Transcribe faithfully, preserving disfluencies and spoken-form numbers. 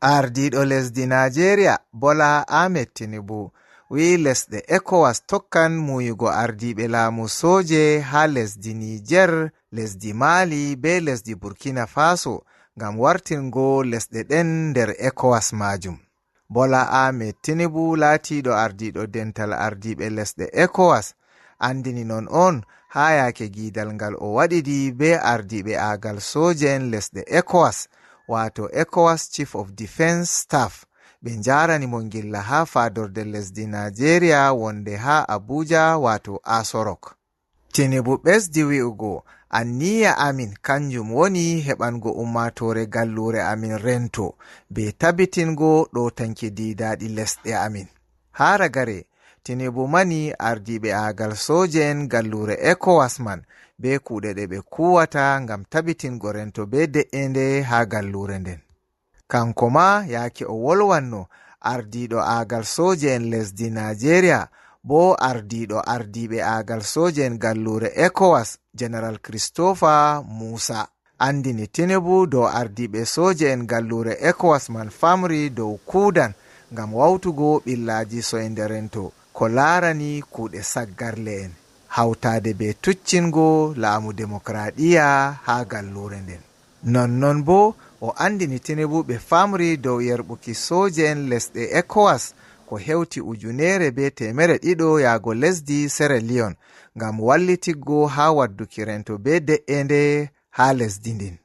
Ardiiɗo lesdi Naajeeriya, Bola Ahmed Tinubu, wi'i lesɗe ECOWAS tokkan muuyugo ardiiɓe laamu sooje haa lesdi Niijeer, lesdi Maali, bee lesdi Burkina Faso, ngam wartingo lesɗe ɗen nder ECOWAS maajum. Bola Ahmed Tinubu, laatiiɗo ardiiɗo dental ardiiɓe lesɗe ECOWAS, anndini non on haa yaake giidal ngal o waɗidi bee ardiiɓe aagal sooje'en lesɗe ECOWAS, waato ECOWAS Chief of Defense Staff. Ɓe njaarani mo ngilla haa faadorde lesdi Naajeeriya wonde haa Abuja, waato Aso Rock. Tinubu ɓesdi wi'ugo, "Anniya amin kanjum woni heɓango ummaatoore galluure amin rento, bee tabitingo ɗootanki diidaaɗi lesɗe amin." Haa ragare, Tinubu mani ardiiɓe aagal sooje'en galluure ECOWAS man bee kuuɗe ɗe ɓe kuuwata ngam tabitingo rento bee de'eende haa galluure nden. Kanko maa, yaake o wolwanno, ardiiɗo aagal sooje'en lesdi Naajeeriya, boo ardiiɗo ardiiɓe aagal sooje'en galluure ECOWAS, General Christopher Musa, anndini Tinubu dow ardiiɓe sooje'en galluure ECOWAS man famri dow kuudan ngam wawtugo ɓillaaji soynde rento ko laarani kuuɗe saggarle'en, hawtaade bee tuccingo laamu demokraaɗiyya haa galluure nden. Nonnon boo, o anndini Tinubu ɓe famri dow yerɓuki sooje'en lesɗe ECOWAS ko hewti ujuneere bee teemere ɗiɗo yaago lesdi Sierra Leone ngam wallitiggo haa wadduki rento bee de'eende haa lesdi ndin.